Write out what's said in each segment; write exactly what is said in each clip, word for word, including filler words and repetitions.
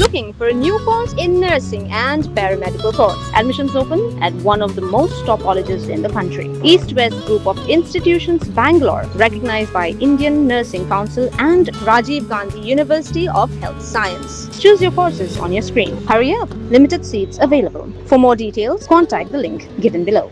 Looking for a new course in nursing and paramedical course? Admissions open at one of the most top colleges in the country. East West Group of Institutions, Bangalore, recognized by Indian Nursing Council and Rajiv Gandhi University of Health Science. Choose your courses on your screen. Hurry up, limited seats available. For more details, contact the link given below.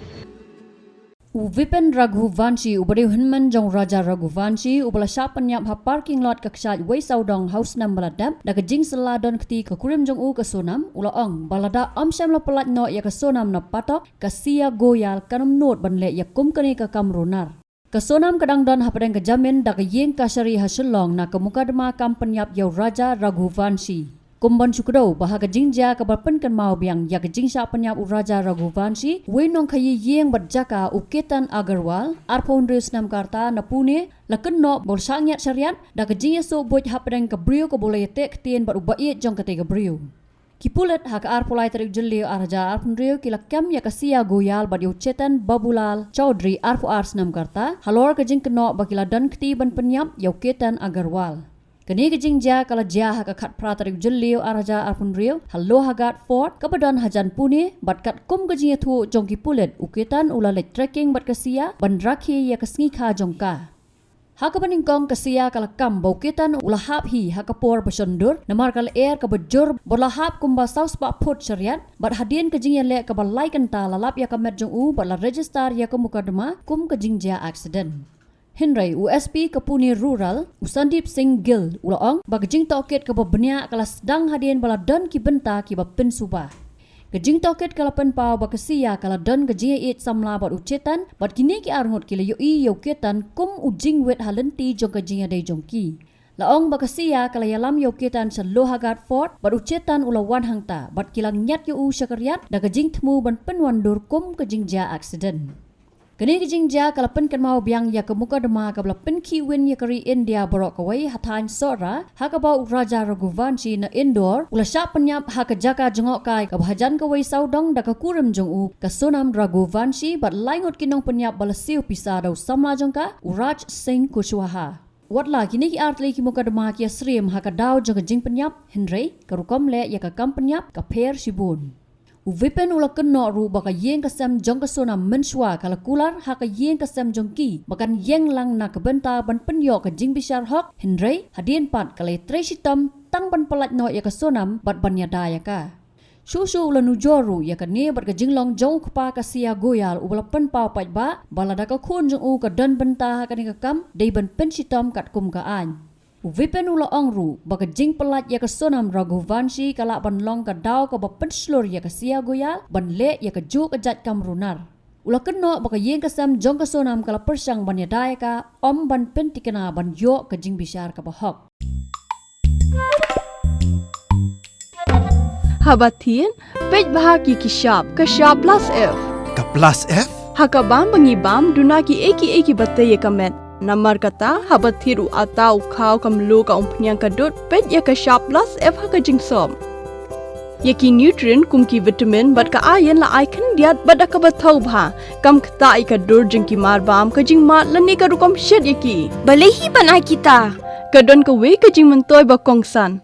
U Vipin Raghuvanshi, uba dei u hynmen jong Raja Raghuvanshi, uba la shah pynïap ha parking lot ka kshaid Wei Sawdong ha u snem ba la dep, da ka jingsylla don kti ka kurim jong u ka Sonam, u la ong ba lada ym shym la pyllait noh ïa ka Sonam na patok, ka Siya Goyal kan ym nud ban leh ïa kum kane ka kam runar. Ka Sonam ka dang don hapdeng ka jamin da ka ïing kashari ha Shillong na ka mukadma kam pynïap ïa u Raja Raghuvanshi. Kum ban shu kdew ba ha ka jingjia kaba pynkynmaw biang ïa ka jingshah pynïap u Raja Raghuvanshi, uwei u nongkhaïi ïing bad jaka u Ketan Agarwal, arphew hynriew snem ka rta, na Pune, la kynnoh ba u la shah ngiat shariat da ka jingïasoh buit hapdeng ka briew kaba u la ïateh ktien bad u ba ïeit jong katei ka briew. Ki pulit ha ka arphew lai tarik Jylliew ar hajar arphew hynriew ki la kem ïa ka Siya Goyal bad ïa u Chetan Babulal Chaudhary, arphew ar snem ka rta, halor ka jingkynnoh ba ki la don kti ban pynïap ïa u Ketan Agarwal. Kane ka jingjia ka la jia ha ka khatphra tarik Jylliew ar hajar arphew hynriew ha Lohagarh Fort kaba don hajan Pune, bad katkum ka jingïathuh jong ki pulit, u Ketan u la leit trekking bad ka Siya ban rakhe ïa ka sngi kha jong ka. Ha kaba nyngkong ka Siya ka la kam ba u Ketan u la hap hi ha ka por ba shon dur, namar ka lyer kaba jur bad la hap kumba saw spah phut shariat, bad hadien ka jingïaleh kaba lai kynta la lap ïa ka met jong u bad la register ïa ka mukadma kum ka jingjia accident. Hynrei u S P ka Pune Rural, u Sandeep Singh Gill, u la ong ba ka jingtohkit kaba bniah ka la sdang hadien ba la don ki bynta kiba pynsuba. Ka jingtohkit ka la pynpaw ba ka Siya ka la don ka jingïaieit samla bad u Chetan, bad kine ki arngut ki la ïohi ïa u Ketan kum u jingwit ha lynti jong ka jingïadei jong ki. La ong ba ka Siya ka la ïalam ïa u Ketan sha Lohagarh Fort, bad u Chetan u la wan hangta, bad ki la ngiat ïa u sha ka riat da ka jingthmu ban pynwandur kum ka jingjia accident. Kane ka jingjia ka la pynkynmaw biang ïa ka mukadma kaba la pynkhih win ïa ka ri India baroh kawei ha thaiñ Sohra, ha kaba u Raja Raghuvanshi na Indore u la shah pynïap ha ka jaka jngohkai kaba hajan ka Wei Sawdong da ka kurim jong u ka Sonam Raghuvanshi bad lai ngut ki nongpynïap ba la siew pisa da u samla jong ka, u Raj Singh Kushwaha. Watla kine ki artylli ki mukadma ki ïasyriem ha ka daw jong ka jingpynïap, hynrei ka rukom leh ïa ka kam pynïap ka pher shibun. U Vipin u la kynnoh ruh ba ka ïing ka sem jong ka Sonam mynshuwa ka la kular ha ka ïing ka sem jong ki ba kan ïeng lang na ka bynta ban pynïoh ka jingbishar hok, hynrei hadien pat ka la ïatrei shitom tang ban pyllait noh ïa ka Sonam bad ban ïada ïa ka. Shuh shuh u la nujor ruh ïa kane bad ka jinglong jong u kpa ka Siya Goyal, uba la pynpaw paidbah ba lada ka khun jong u ka don bynta ha kane ka kam, dei ban pynshitom katkum ka aiñ. U Vipin u la ong ruh ba ka jingpyllait ïa ka Sonam Raghuvanshi ka lah ban long ka daw kaba pynshlur ïa ka Siya Goyal ban leh ïa kajuh ka jait kam runar. U la kynnoh ba ka ïing ka sem jong ka Sonam ka la pyrshang ban ïada ïa ka, ym ban pynthikna ban ïoh ka jingbishar kaba hok. Haba thied, peit bha ki ki shap, ka shap plus F. Ka plus F? Ha ka bam ba ngi bam, duna kiei kiei kiba tei ïa ka met. Namar kata, haba thied u atta, u khaw, ka mluh, ka umphniang, ka dud, peit ïa ka shap plus F ha ka jingsop. Ïa ki nutrient kum ki vitamin bad ka iron la ai khyndiat bad da kaba thaw bha. Kam ktah ïa ka dur jong ki mar bam, ka jingmad lane ka rukom shet ïa ki. Balei hi ban ai kita? Ka don kawei ka jingmyntoi ba kongsan.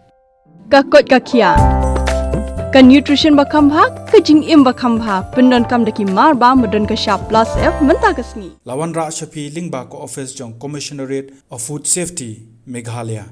Ka koit ka khiah. Ka nutrition ba kham bha, ka jingim ba kham bha, pyndonkam da ki mar bam ba don ka shap plus F mynta ka sngi. La wanrah sha phi lyngba ka office jong Commissionerate of Food Safety, Meghalaya.